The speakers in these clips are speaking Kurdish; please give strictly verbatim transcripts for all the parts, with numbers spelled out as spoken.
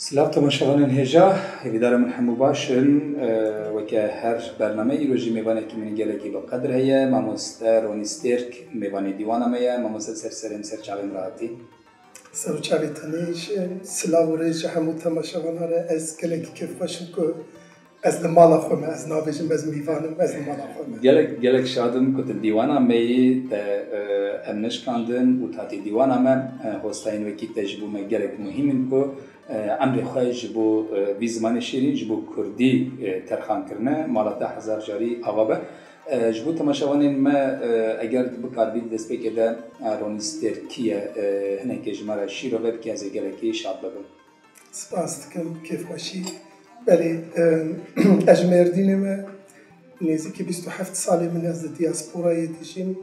Silav temaşevanên hêja, hêvîdara min hemû baş in. E, weke her bername, îro jî mêvanekî min gelekî bi qedir heye. Mamoste Ronî Stêrk mêvanê dîwana me ye. Mamoste, ser serê min, ser çavê min re hatî. Ser û çavê te nêşin. Silav û rêz ji hemû temaşevanan re. Ez gelekî kêfxweş im ku ez li mala xwe me, ez nabêjim ez mêvan im, ez li mala xwe me. Gelek, gelek şad im ku tu dîwana me yî, te, e, em neşkandin û tu hatî dîwana me. E, hostayên wekî te ji bo me gelek muhîm in ku, e, emrê xwe ji bo, e, vî zimanê şêrîn, ji bo kurdî, e, terxan kirine. Mala te hezar carî ava be. E, ji bo temaşevanên me, e, eger tu bikaribî di destpêkê de, e, Ronî Stêrk kî ye, e, hinekê ji me re şîrove bikî, ez ê gelekî şad bibim. Spas dikim, kêfxweşî. Belê, em, ez ji Mêrdînê me. Nêzîkî bîst û heft salê min ez li diasporayê dijîm,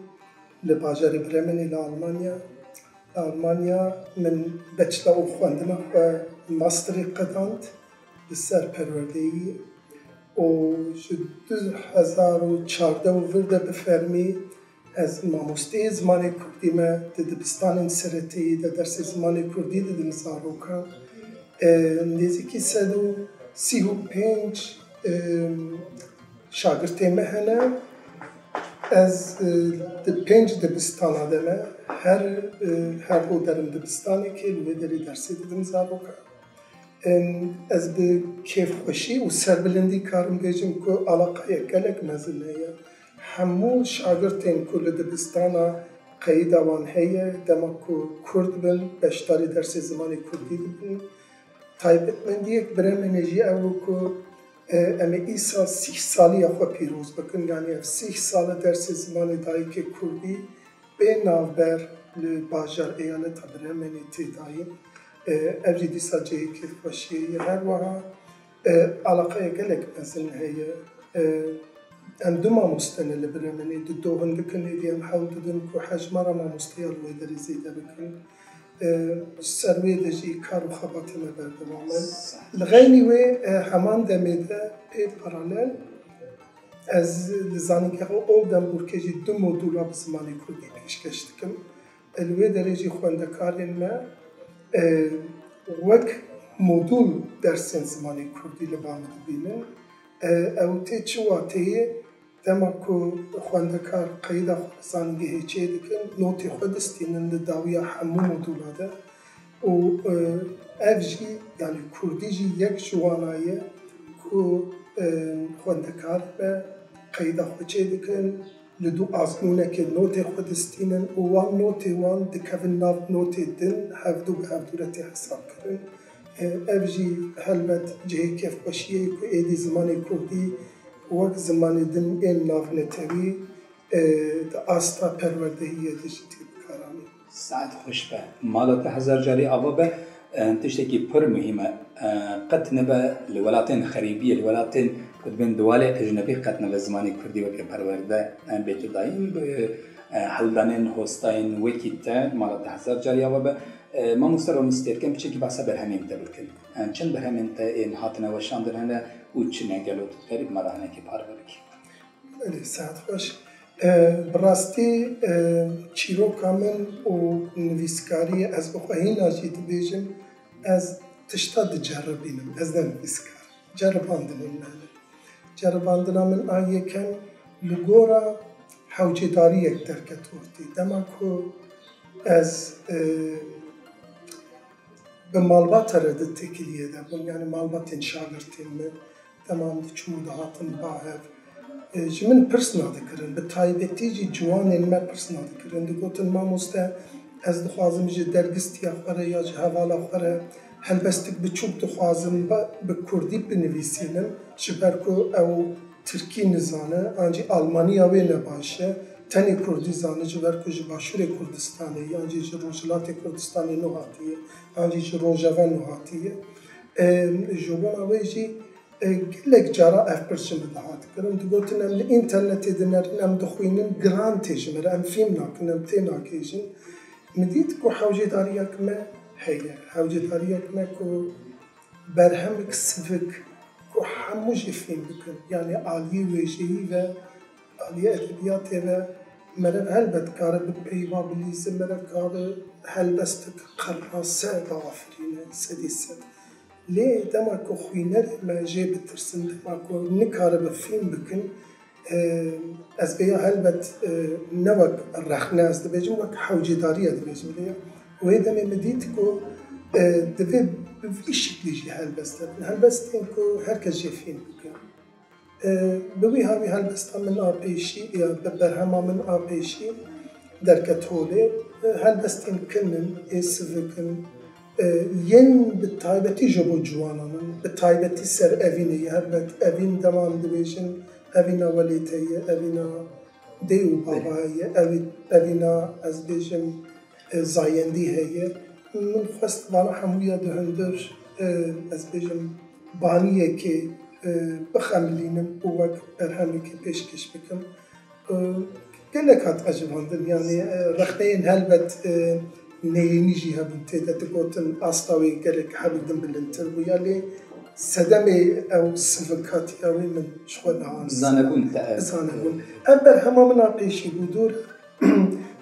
li bajarê Bremenê li Almanya. Li Almanya min bachelor û xwendina xwe, masterê qedand li ser perwerdeyî û ji du hezar û çardeh û vir de bi fermî ez mamosteyê zimanê kurdî me, di dibistanên sereteyî de dersê zimanê kurdî didim zarokan. E, nêzîkî sed û sî û pênc, e, şagirtê me hene. Ez, e, di pênc dibistana de me. Her, e, her roj derim dibistanekê, li wê derê dersê didim zarokan. Em, ez bi kêfxweşî û serbilindî karim bêjim ku alaqayek gelek mezin heye. Hemû şagirtên ku li dibistana qeyda wan heye, dema ku kurd bin, beşdarî dersê zimanê kurdî dibin. Taybetmendiyek Bremenê jî ew e ku, e, em ê îsal sîh saliya xwe pîroz bikin. Yanî ev sîh sal e dersê zimanê dayikê kurdî bê navber li bajar eyaleta Bremenê tê dayîn. E, ev jî dîsa cihê kêfxweşiyê ye. Her wiha, e, alaqeyê gelek mezin heye. E, em du mamoste ne li Bremenê, didohin dikin, êdî em hewl didin ku hejmara mamosteya li wê derê zêde bikin. E, ser wê de jî kar û xebatê me berdewam e. Li xeynî wê, e, heman demê de pê paralel ez li Zanîngeha Oldenburgê jî du modûla bi zimanê kurdî pêşkeş dikim. Li wê derê jî xwendekarên me, e, wek modûl dersên zimanê kurdî li ba min dibînin. E, ew tê çi wateyê? Dema ku xwendekar qeyda xwe li zanîngehê çêdikin, notê xwe distînin li dawiya hemû modûla de û, e, ev jî, yanî kurdî jî yek ji wana ye ku, e, xwendekar be qeyda xwe çêdikin, li dû azmûnekê notê xwe distînin û wan notê wan dikevin nav notê din, hevdû bi hevdû re tê hesabkirin. E, ev jî helbet cihê kêfxweşiyê ye ku êdî zimanê kurdî wek zimanê din ên navnetewî, e, di asta perwerdehiyê de jî tê bikaranîn. Saet xweş be. Mala te hezar carî ava be. E, tiştekî pir muhîm e. E, qet nebe li welatên xerîbiyê, li welatên ku dibên diwalê ecnebî qet nebe zimanê kurdî weke perwerde, e, bête dayîn. Bi, e, hewldanên hostayên wekî te, mala te hezar carî ava be. E, mamoste Ronî Stêrk, em piçekî behsa berhemên te bikin. E, çend berhemên te ên hatine weşandin hene û çi ne, gelo tu dikarî bi me re hinekî parve bikî? Belê, saet xweş. E, bi rastî, e, çîroka min û nivîskariyê, ez bi xwe hîna jî dibêjim, ez tişta diceribînim, ez ne nivîskar im. Ceribandinên me hene. Ceribandina min a yekem li gora hewcedariyek derket ortê. Dema ku ez, e, bi malbata re di têkiliyê de bûm, yanî malbatên şagirtên min, dema em diçûn û dihatin ba hev, e, ji min pirs nadikirin, bi taybetî jî ciwanên me pirs nadikirin. Digotin, mamoste, ez dixwazim ji dergistiya xwe re ya ji hevala xwe re helbestik biçûk dixwazim ba-, bi kurdî binivîsînim, ji ber ku ew tirkî nizane, an jî almaniya wê ne baş e, tenê kurdî zane, ji ber ku ji Başûrê Kurdistanê ye, an jî ji Rojhilatê Kurdistanê nû hatiye, an jî ji Rojava nû hatiye. E, ji bona wê jî, e, gelek cara ev pirs ji min dihat kirin. Digotin, em li înternetê dinerin, em dixwînin, giran tê ji me re, em fêm nakin, em tênagihêjin. Min dît ku hewcedariyek me heye, hewcedariyek me ku berhemik sivik ku hemû jî fêm bikin, yanî aliyê wêjeyî ve, aliyê edebiyatê ve, meriv helbet kare bi peyva bilîze, meriv kare helbestik qirnase biafirîne, sedî sed. Lê dema ku xwînerê me jê bitirsin, dema ku nikaribe fîm bikin, e, ez vêya helbet, e, ne wek rexne ez dibêjim, wek hewcêdariye dibêjim vêya. Wê demê min dît ku, e, divê bi vî şiklî jî helbest hebin. Helbestên ku her kes jê fîm bike. E, bi wî hawî helbesta min a pêşî ya bi berhema min a pêşî derket holê. E, helbestên kin in, ê sivik in, e, yên bi taybetî ji bo ciwanan in, bi taybetî ser evînê ye. Helbet evîn dema em dibêjin, evîna welêtê ye, evîna dê û baba ye, evî-, evîna, ez bêjim, e, zayendî heye. Min xwest vana hemûya di hundir, e, ez bêjim, baniyekê, e, bixemilînim û wek berhemekê pêşkêş bikim. E, gelek hat ecibandin, yanî, e, rexneyên helbet, e, neyênî jî hebûn tê de, digotin asta wê gelek hebû din bilindtir bû, ya lê sedemê ew sivikatiya wê min ji xwe niha zanebûn te ev. Zanebûn. Ev berhema min a pêşî bû, dûr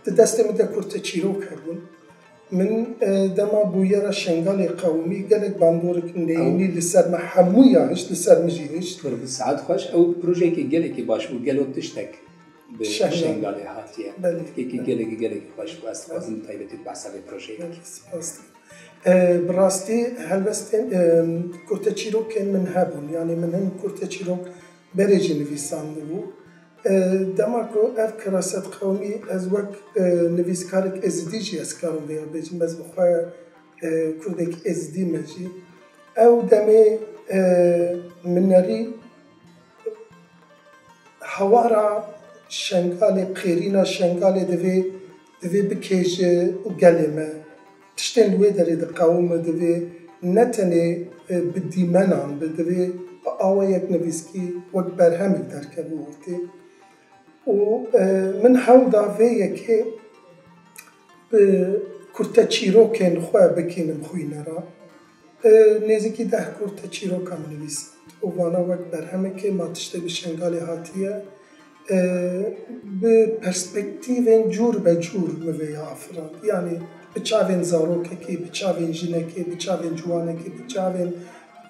di destê min de kurte çîrok hebûn. Min, e, dema bûyera Şengalê qewimî gelek bandorek neyînî li ser me hemûya hişt, li ser min jî hişt. Saet xweş, ew projeyekî gelekî baş bû, gelo tiştek bi Şengalê hatiye. Belê. Yekî gelekî, gelekî xweş bû, ez dixwazim bi taybetî behsa vê projeyê bikim. Belê, spas dikim. E, bi rastî helbestên, e, kurte çîrokên min hebûn. Yanî min hin kurte çîrok berê jî nivîsandibû. E, dema ku ev keraset qewimî ez wek, e, nivîskarek êzidî jî ez karim vêya bêjim, ez bi xwe, e, kurdek êzidî me jî. Ew demê, e, min nerî hawara Şengalê, qêrîna Şengalê divê, divê bikêje gelê me. Tiştên li wê derê diqewime divê ne tenê, e, bi dîmenan be, divê bi awayek nivîskî wek berhemek derkeve ortê. Û, e, min hewl da vê yekê bi kurte çîrokên xwe bikînim xwînera. E, nêzîkî deh kurte çîroka min nivîsand û vana wek berhemekê ma tiştê bi Şengalê hatiye, e, bi perspektîvên cûr be cûr min vêya afirand. Yanî bi çavên zarokekî, bi çavên jinekê, bi çavên ciwanekî, bi çavên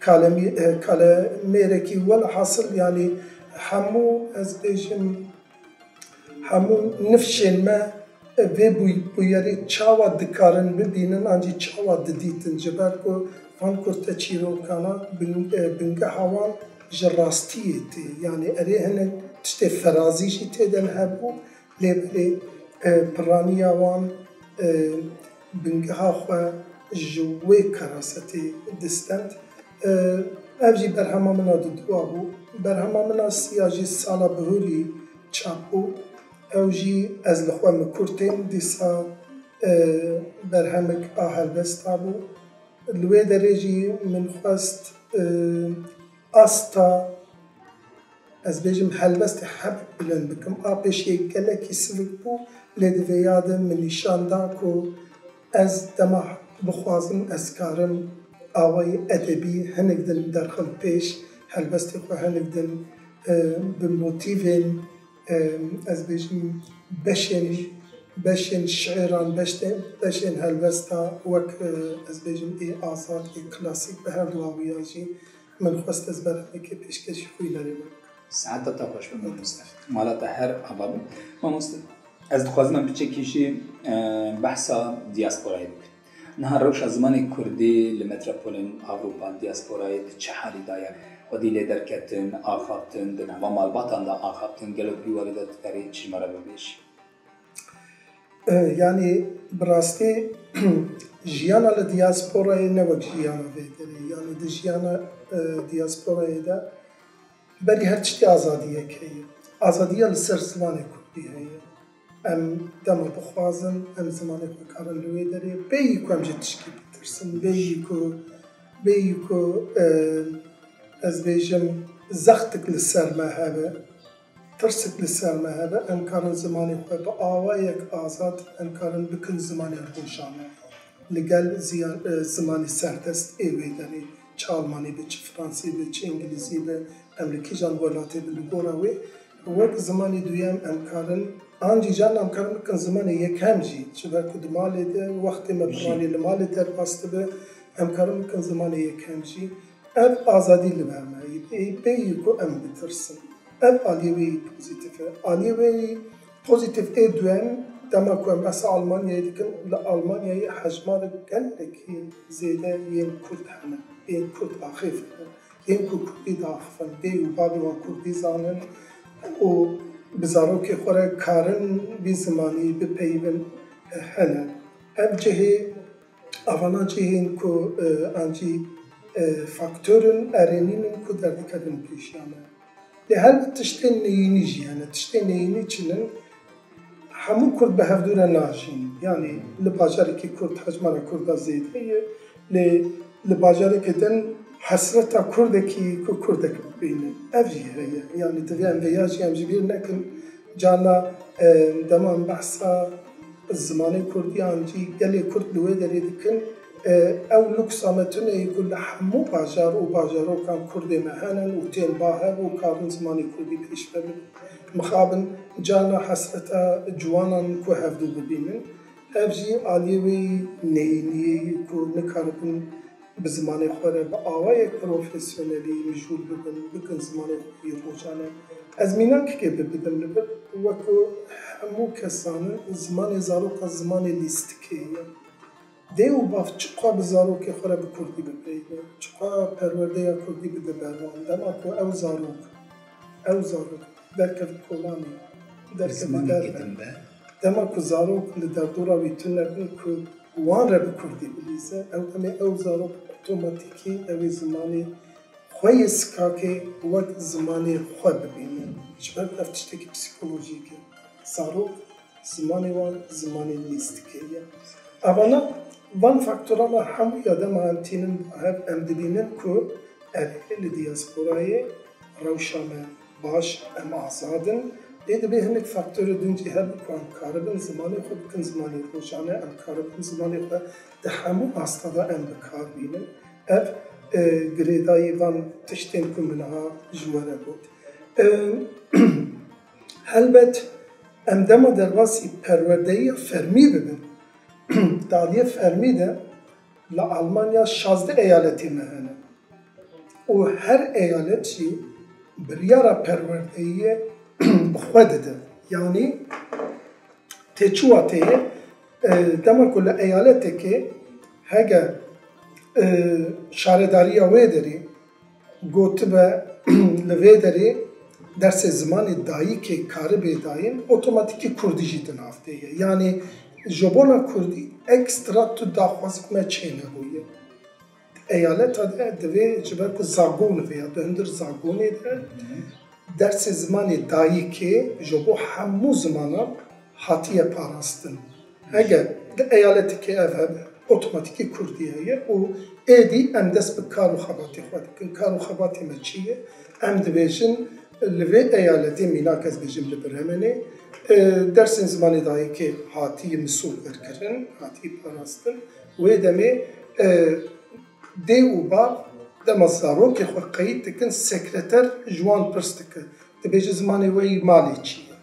kalemî-, e, kalemêrekî, welhasil, yanî hemû, ez bêjim, hemû nifşên me vê bûy-, bûyerê çawa dikarin bibînin, an jî çawa didîtin, ji ber ku van kurte çîrokana bin-, e, bingeha wan ji rastiyê tê. Yanî erê hinek tiştê ferazî jî tê de hebû, lê belê, e, piraniya wan, e, bingeha xwe ji wê kerasetê distend. E, ev jî berhema min a dudua bû. Berhema min a siya jî sala bihurî çap bû. Ew jî ez li xwe mikurtêm, dîsa, e, berhemek a helbesta bû. Li wê derê jî min xwest, e, asta, ez bêjim, helbestê hebek bilind bikim. A pêşiyê gelekî sivik bû, lê di vêya de min nîşan da ku ez dema bixwazim, ez karim awayî edebî hinek din derxim pêş, helbestê xwe hinek din, e, bi motîvên, e, ez bêjim, beşên, beşên şiiran, beşên, beşên helbesta wek, e, ez bêjim, ê azad, ê klasîk, bi her du awiya jî min xwest ez berhemekê pêşkêşî xwînerê me bikim. Saeta te xweş be mamoste. Mala te her ava be. Mamoste, ez dixwazim em piçekî jî, e, behsa diasporayê bikin. Niha rewşa zimanê kurdî li metropolên Ewropa, diasporayê di çi halî de ye? Xwedî lê derketin, axaftin, di nava malbatan de axaftin, gelo di vî warî de dikarî çi ji me re bibêjî? E, yanî bi rastî jiyana li diasporayê ne wek jiyana vê derê. Yanî di jiyana, e, diasporayê de berî her tiştî azadiyek heye. Azadiya li ser zimanê kurdî heye. Em dema bixwazin, em zimanê xwe karin li wê derê. Bêyî ku em ji tişkî bitirsin, bêyî ku, bêyî ku, e, ez bêjim, zextik li ser me hebe. Tirsik li ser me hebe, em karin zimanê xwe bi awayek azad, em karin bikin zimanê rojane. Li gel ziyan, e, zimanê serdest ê wê derê, çi almanî be, çi fransî be, çi îngilîzî be, em li kîjan welatê be, li gora wê. Wek zimanê duyem em karin, an jî carna em karin bikin zimanê yekem jî, ji ber ku di malê de wextê me piranî li malê derbas dibe, Em karin bikin zimanê yekem jî. Ev azadî li ber me ye. Ê bêyî ku em bitirsin. Ev aliyê wê yî pozîtîf e. Aliyê wê yî pozîtîf ê duem, dema ku em behsa Almanyayê dikin, li Almanyayê hejmarek gelekî zêde yên Kurd hene. Yên Kurd axif hene. Yên ku Kurdî diaxifin. Dê û bavê wan Kurdî zanin û bi zarokê xwe re karin vî zimanî bipeyivin, e, hene. Ev cihê, evana cihên ku, e, ancî, e, faktorên erênîn in ku derdikevin pêşiya me. Lê helbet tiştên neyînî jî hene. Tiştên neyînî çi ne? Hemû Kurd bi hevdû re najîn. Yanî li bajarekî Kurd hejmara Kurda zêde ye, lê li bajarekî din hesreta Kurdekî ku Kurdek bibînin. Ev jî heye. Yanî divê em vêya jî em ji bîr nekin. Carna, e, dema em behsa zimanê Kurdî an jî gelê Kurd li wê derê dikin, e, ew luksa me tune ye ku li hemû bajar û bajarokan Kurdê me hene û tên ba hev û karin zimanê Kurdî pêş ve bibin. Mixabin carna hesreta ciwanan ku hevdû bibînin. Ev jî aliyê wê yî neyîniyê ye ku nikaribin bi zimanê xwe re bi awayek profesyonelî mijûl bibin, bikin zimanê xwe yê rojane. Ez mînakekê bi bidim li vir, wek ku hemû kes zanin, zimanê zaroka zimanê lîstikê ye. Dê û bav çiqas bi zarokê xwe re bi kurdî bipeyivin, çiqas perwerdeya kurdî bide ber wan, dema ku ew zarok, ew zarok derkevin kolanê, derkevin derve, dema ku zarok li derdora wî tune bin ku wan re bi kurdî bilîze, ew demê ew zarok otomatîkî ew ê zimanê xwe yê sikakê wek zimanê xwe bibîne. Ji ber ev tiştekî psîkolojîk e. Zarok zimanê wan zimanê lîstikê ye. Evana, van faktorana hemû ya dema em tînin ba hev, em dibînin ku erê li diyasporayê rewşa me baş, em azad in. Lê divê hinek faktorê din jî hebin ku em karibin zimanê xwe bikin zimanê rojane, em karibin zimanê xwe di hemû asta de em bi kar bînin. Ev, e, girêdayî van tiştên ku min niha ji we re got. E, helbet em dema derbasî perwerdeyiya fermî bibin, di aliyê fermî de li Almanya şazdeh eyaletê me hene. Û her eyalet jî biryara perwerdeyiyê bi xwe dide. Yanî tê çi wateyê, e, dema ku li eyaletekê hege, e, şaredariya wê derê gotibe li vê derê dersê zimanê dayikê karibê dayîn, otomatîkî kurdî jî di nav tê ye. Yanî ji bona kurdî ekstra tu daxwazek me çênebûye. Eyaleta de divê ji ber ku zagon vê ya di hundir zagonê de dersê zimanê dayikê ji bo hemû zimanan hatiye parastin. Heger di eyaletekê ev hebe, otomatîkî kurdî heye û êdî em dest bi kar û xebatê xwe dikin. Kar û xebatê me çi ye? Em dibêjin li vê eyaletê, mînak ez bêjim li Bremenê, e, dersên zimanê dayikê hatiye misolverkirin, hatiye parastin. Wê demê, e, dê û bav dema zarokê xwe qeyîd dikin, sekreter ji wan pirs dike. Dibêje zimanê we yî malê çi ye?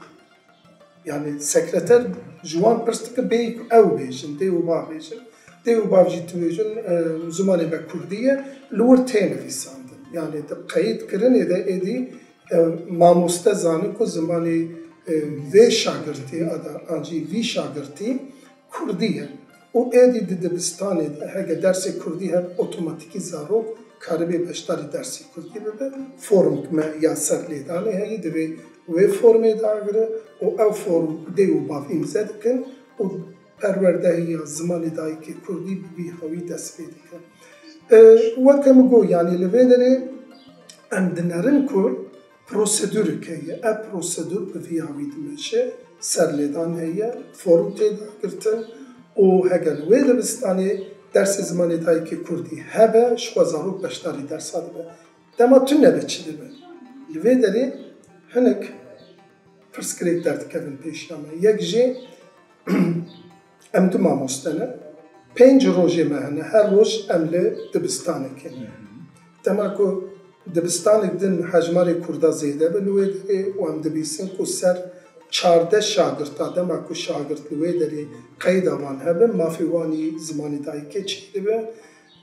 Yanî sekreter ji wan pirs dike, bêyî ku ew bêjin, dê û bav bêjin. Dê û bav jî dibêjin, e, zimanê me kurdî ye, li wir tê nivîsandin. Yanî di qeyîdkirinê de êdî, e, mamoste zane ku zimanê, e, vê şagirtê, ada, an jî vî şagirtî kurdî ye. Û êdî di dibistanê de heke dersê kurdî hebe, otomatîkî zarok karibê beşdarî dersê kurdî bibe. Formk me ya serlêdanê heye, divê wê formê dagire û ew form dê û bav îmze dikin û perwerdehiya zimanê dayikê kurdî bi vî hawî dest pê dike. E, weke min got, yanî li vê derê em dinerin ku prosedûrek heye. Ev prosedûr bi vî hawî dimeşe, serlêdan heye, form tê dagirtin û heger li wê dibistanê dersê zimanê dayikê kurdî hebe, ji xwe zarok beşdarî dersa dibe. Dema tune be çi dibe? Li vê derê hinek pirsgirêk derdikevin pêşiya me. Yek jê em du mamoste ne. Pênc rojê me hene. Her roj em li dibistanekê ne. Dema ku dibistanek din hejmarê kurda zêde be li wê derê û em dibîsin ku ser çardeh şagirta, dema ku şagirt li wê derê qeyda wan hebe, mafê wan î zimanê dayikê çêdibe.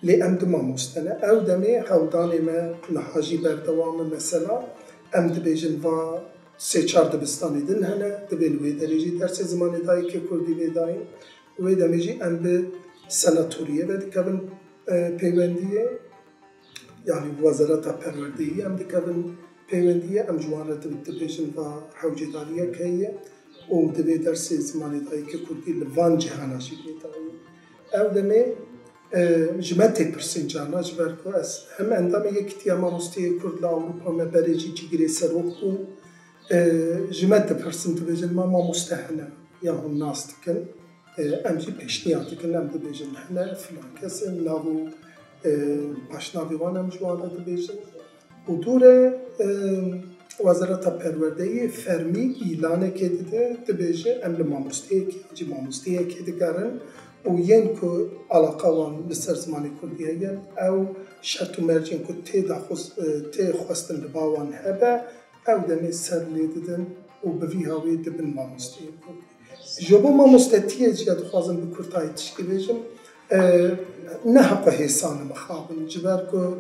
Lê em du mamoste ne. Ew demê hewldanê me niha jî berdewam e. Mesela em dibêjin va sê çar dibistanê din hene, divê li wê derê jî dersê zimanê dayikê kurdî lê dayîn. Wê demê jî em bi senatoriyê ve dikevin, e, peywendiyê. Yanî wezareta perwerdeyî em dikevin peywendiyê, em ji wan re di-, dibêjin va hewcedariyek heye û divê dersê zimanê dayikê kurdî li van cihana jî bê dayîn. Ew demê, e, ji me tê pirsîn carna, ji ber ku ez hem endamê Yekîtiya Mamosteyê Kurd li Ewropa me berê jî cîgirê serok bûm. E, ji me dipirsin, dibêjin, ma mamoste hene ya hûn nas dikin? E, em jî pêşniyar dikin, em dibêjin hene filan kes in, nav û, e, paşnavê wan em ji wan re dibêjin. Û dû re, e, Wezareta Perwerdeyê fermî îlanekê dide, dibêje em li mamosteyekê, cî mamosteyekê digerin û yên ku alaqa wan li ser zimanê kurdî heye, ew şert û mercên ku tê daxwaz-, e, tê xwestin li ba wan hebe, ew demê ser lê didin û bi vî hawî dibin mamosteyê kurdî. Ji bo mamostetiyê jî dixwazim bi kurtayî tiştî bêjim. E, ne heqo hêsan e mixabin, ji ber ku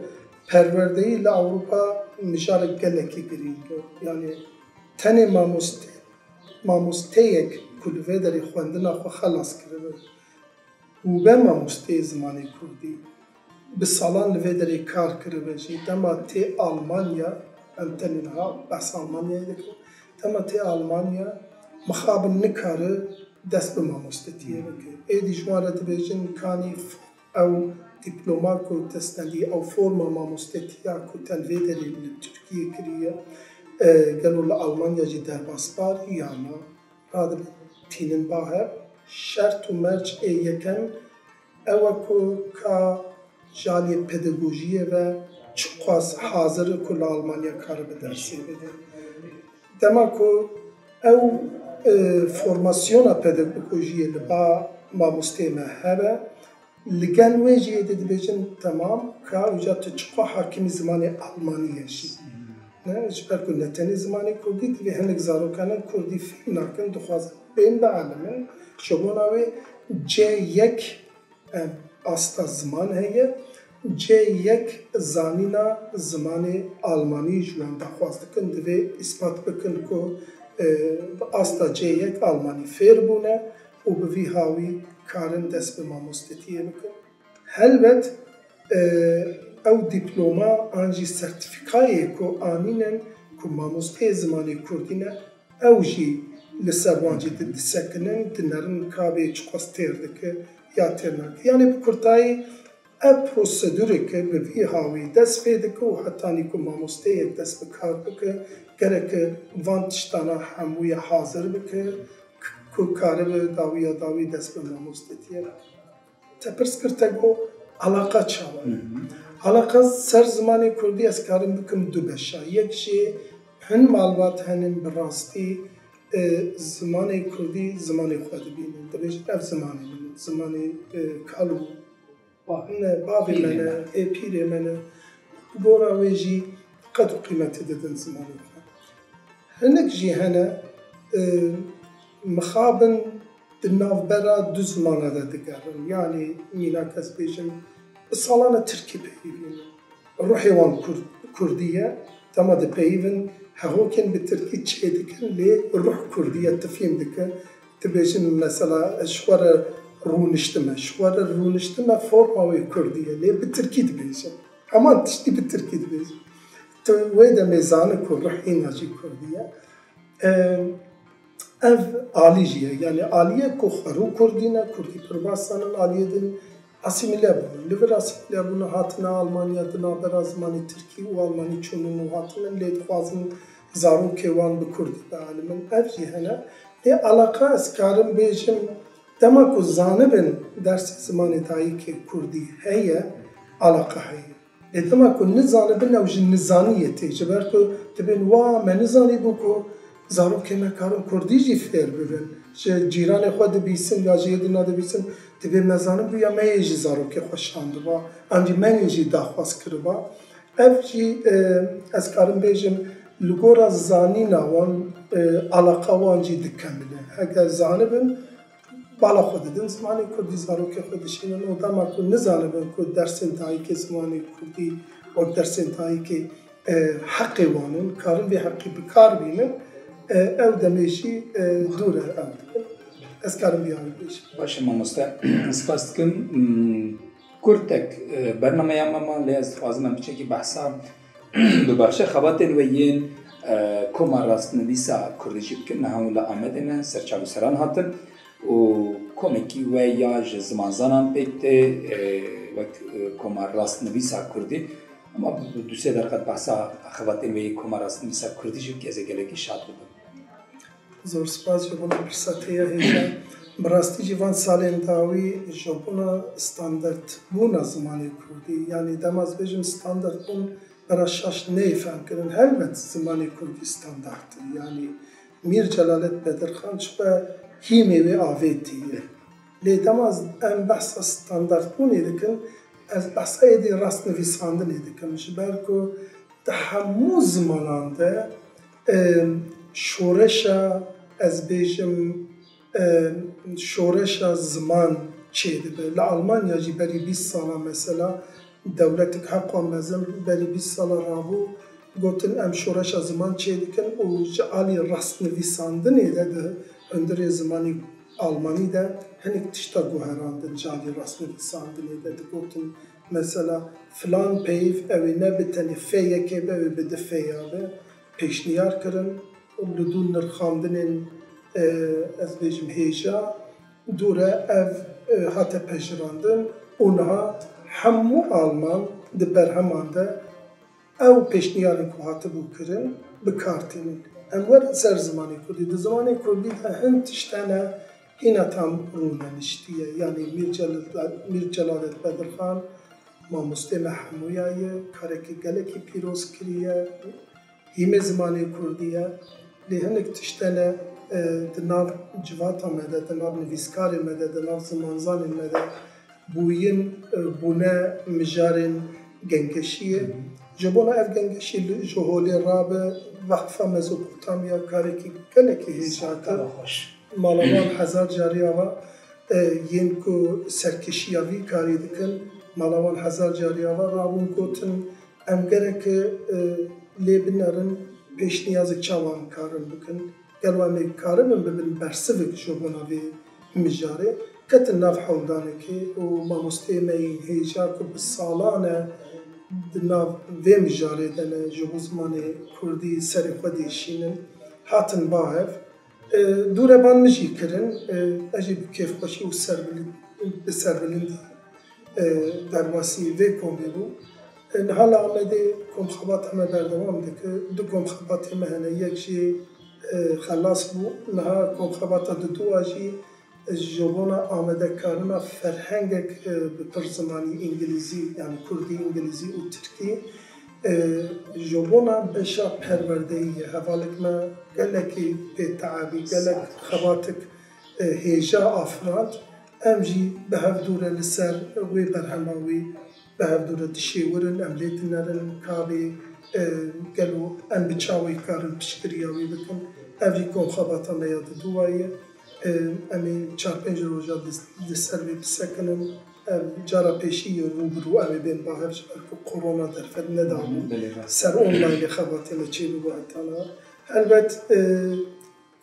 perwerdeyî li Ewropa mijarek gelekî girîng e. Yanî tenê mamoste-, mamosteyek ku li vê derê xwendina xwe xelas kiribe û be mamosteyê zimanê kurdî, bi salan li vê derê kar kiribe jî, dema tê Almanya, em tenê niha behsa Almanyayê dikin, dema tê Almanya, mixabin nikare dest bi mamostetiyê bike. Êdî ji wan re dibêjin kanî f-, ew dîploma ku te stendî, ew forma mamostetiya ku te li vê derê li Tirkiyê kiriye, e, gelo li Almanya jî derbasbar ya na? Radibe tînin ba hev. Şert û merc ê yekem ew e ku ka ji aliyê pedagojiyê ve çiqas hazir e ku li Almanya karibe dersê bide. Dema ku ew, e, formasyona pedagojiyê li ba mamosteyê me hebe, li gel wê jî êdî dibêjin, temam, ka uca tu çiqo hakimî zimanê almanî ye jî. Ne, ji ber ku ne tenê zimanê kurdî, divê hinek zarok hene kurdî fêm nakin, dixwazin bên bielimin. Ji bona wê C yek, em, asta ziman heye. C yek zanîna zimanê almanî ji wan daxwaz dikin, divê îspat bikin ku, e, bi asta C yek almanî fêr bûne û bi vî hawî karin dest bi mamostetiyê bikin. Helbet, e, ew dîploma an jî sertîfîkayê ku anînin ku mamosteyê zimanê kurdî ne, ew jî li ser wan jî di-, disekinin, dinerin ka bê çiqas têr dike ya têr nake. Yanî bi kurtayî, ev prosedûreke bi vî hawî dest pê dike û hetanî ku mamosteyek dest bi kar bike, gereke van tiştana hemûya hazir bike, k-, ku karibe dawiya dawî dest bi mamostetiyê re. Te pirs kir, te got, alaqa çawa ye? Alaqa ser zimanê kurdî ez karim bikim du beşa. Yek jî hin malbat henin bi rastî, e, zimanê kurdî zimanê xwe dibînin. Dibêjin, ev zimanê min, zimanê, e, kal û ne, bavê me ne, ê pîrê me ne. Bi gora wê jî qed û qîmetê didin zimanê xwe. Hinek jî hene, e, mixabin di navbera du zimana de digerin. Yanî mînak ez bêjim, bi salane tirkî peyivînin. Ruhê wan kur-, kurdî ye, dema dipeyivin, hehokên bi tirkî çêdikin, lê ruh kurdî ye, tifêm dike. Dibêjin mesela, ez ji xwe re rûniştime. Ji xwe re rûniştime, forma wê kurdî ye, lê bi tirkî dibêjin. Heman tiştî bi tirkî dibêjin. Tu wê demê zani ku ruh hîna jî kurdî ye. E, ev alî jî ye. Yanî aliyê ku xwerû kurdî ne, kurdî pir baş zanin, aliyê din asîmîle bûn. Li vir asîmîle bûn, hatine Almanya, di navbera zimanê tirkî û almanî çûnin û hatinin, lê dixwazin zarokê wan bi kurdî bialimin. Ev jî hene. Lê alaqa ez karim bêjim, dema ku zanibin dersê zimanê dayikê kurdî heye, alaqa heye. Lê dema ku nizanibin, ew ji nizaniyê tê. Ji ber ku dibên, wa me nizanîbû ku zarokê me karin kurdî jî fêr bibin. Ji cîranê xwe dibîsin ya ji yê dina dibîsin, dibê me zanibû ya me yê jî zarokê xwe şandiba, an jî me yê jî daxwaz kiriba. Ev jî, e, ez karim bêjim, li gora zanîna wan, e, alaqa wan jî dikemile. Heger zanibin, bala xwe didin zimanê kurdî, zarokê xwe dişînin û dema ku nizanibin ku dersên dayikê zimanê kurdî wek dersên dayikê, e, heqê wan in, karin vê heqî bi kar bînin, e, ew demê jî, e, dûr e ew dikin. Ez karim vî anî bêjim. Baş e mamoste, spas dikim. Hmm, kurtek, e, bernameya me ma, lê ez dixwazim em piçekî behsa bibexşe xebatên we yên, e, Koma Rastnivîsa Kurdî jî bikin. Niha hûn li Amedê ne, ser çavûseran hatin û komekî we ya ji zimanzanan pêk tê, e, wek, e, Koma Rastnivîsa Kurdî. Ema bi du sê derqet behsa xebatên we yê Koma Rastnivîsa Kurdî jî bike, ez ê gelekî şad bibim. Zor spas ji bona pirsa te ya hêja. Bi rastî jî van salên dawî ji bona standartbûna zimanê kurdî, yanî dema ez bêjim standartbûn, bera şaş neyê fehmkirin. Helbet zimanê kurdî standart e. Yanî Mîr Celalet Bedirxan çi be hîmê wê avêtî ye. Lê dema em behsa standartbûnê dikin, ez behsa êdî rastnivîsandinê dikim. Ji ber ku di hemû zimanan de, e, şoreşa, ez bêjim, e, şoreşa ziman çêdibe. Li Almanya jî berî bîst sala mesela dewletik heqan mezin berî bîst sala rabû gotin, em şoreşa ziman çêdikin û ji alî rastnivîsandinê de di hundirê zimanî Almanî de hinek tişta guherandin ji alî rastnivîsandinê de digotin, mesela filan peyv ew ê ne bi tenê fê yekê be, ew ê bi du fê ya be, pêşniyar kirin. Li dû nirxandinên, e, ez bêjim hêja, dû re ev, e, hate pejirandin û niha hemû Alman di berheman de ew pêşniyarên ku hatibû kirin bi kar tînin. Em werin ser zimanê kurdî. Di zimanê kurdî de hin tişt hene hîna tam rûneniştiye. Yanî Mîr Celal-, Mîr Celalet Bedirxan, mamostê me hemûya ye, karekî gelekî pîroz kiriye. Hîmê zimanê kurdî ye. Lê hinek tişt hene, e, di nav civata me de, di nav nivîskarê me de, di nav zimanzanên me de bûyin, e, bûne mijarên gengeşiyê. Ji bona ev gengeşî li, ji holê rabe, Veqfa Mezopotamya karekî gelekî hêja kir. Mala wan hezar carî ava, e, yên ku serkêşiya vî karî dikin, mala wan hezar carî ava rabûn gotin, em gereke, e, lê binerin, pêşniyazek çawa em karin bikin. Gelo em ê karibin bibin bersivek ji bona vê mijarê. Ketin nav hewldanekê û mamosteyê me yên hêja ku bi salan e di nav vê mijarê de ne, ji bo zimanê kurdî serê xwe dêşînin, hatin ba hev. E, dûreban min jî kirin. E, ez jî bi kêfxweşî û serbilî-, bi serbilindî, e, derbasî vê komê bûm. E, niha li Amedê komxebata me berdewam dike. Du komxebatê me hene. Yek jî, e, xelas bû. Niha komxebata didûa jî ji bona amadekarina ferhengek, e, bi pir zimanî îngilîzî, yanî kurdî, îngilîzî û tirkî, e, ji bona beşa perwerdeyî ye. Hevalek me gelekî pê teabî, gelek xebatek, e, hêja afirand. Em jî bi hev dû re li ser wê berhema wî bi hev dû re dişêwirin, em lê dinerin, ka bê, e, gelo em bi çawa karin piştgiriya wî bikin. Ev jî komxebata me ya didûa ye. E, em ê çar pênc roja di, di ser vê bisekinin. Ev cara pêşî ye rû bi rû em ê bên ba hev, ji ber ku korona derfet nedabû. Belê, rast. Ser onlaynê xebatê me çêbû heta niha. Helbet, e,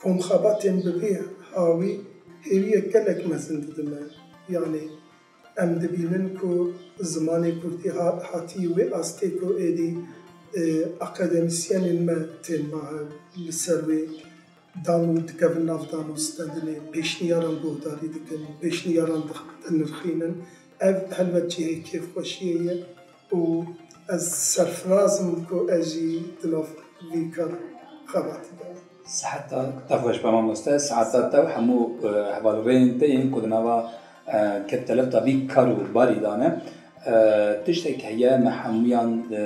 komxebatên bi vî hawî hêviyek gelek mezin didin me. Yanî em dibînin ku zimanê kurdî ha-, hatî wê astê ku êdî, e, akademîsyenên me tên ba hev li ser wê dan û dikevin nav dan û stendinê, pêşniyaran guhdarî dikin, pêşniyaran dix-, dinirxînin. Ev helbet cihê kêfxweşiyê ye û ez serfiraz im ku ez jî di nav vî kar xebatî de me. Siheta te xweş be mamoste, siheta te û hemû, e, hevalrêyên te yên ku di nava, e, keptelefta vî kar û barî de ne. E, tiştek heye, me hemûyan, e,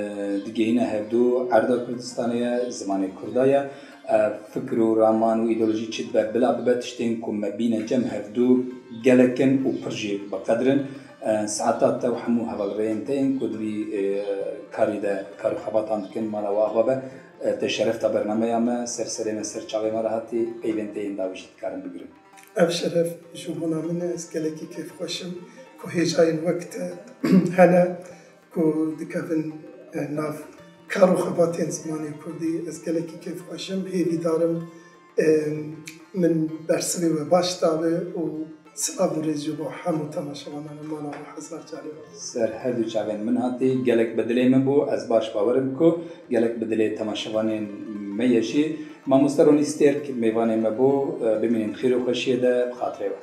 digihîne hevdû, erda Kurdistanê ye, zimanê Kurda ye. E, fikir û raman û îdeolojî çi dibe bila bibe, tiştên ku me bîne cem hevdû gelek in û pir jî bi qedir in. E, saeta te û hemû hevalrêyên te yên ku di vî, e, karî de kar û xebatan dikin, mala we ava be. E, te şerefta bernameya me, ser serê me, ser çavê me re hatî, peyvên te yên dawî jî dikarin bigirin. Ev şeref ji bona min e, ez gelekî kêfxweş im ku hêjayên wek te hene ku dikevin, e, nav kar û xebatên zimanê kurdî. Ez gelekî kêfxweş im, hêvîdar im, e, min bersivê we baş dabe û silav û rêz ji bo hemû temaşevanan e, mala we hezar carê be. Ser her du çavên min hatî, gelek bi dilê min bû, ez baş bawer im ku gelek bi dilê temaşevanên me ye jî. Mamoste Ronî Stêrk mêvanê me bû, e, bimînin xêr û xweşiyê de, bi xatirê we.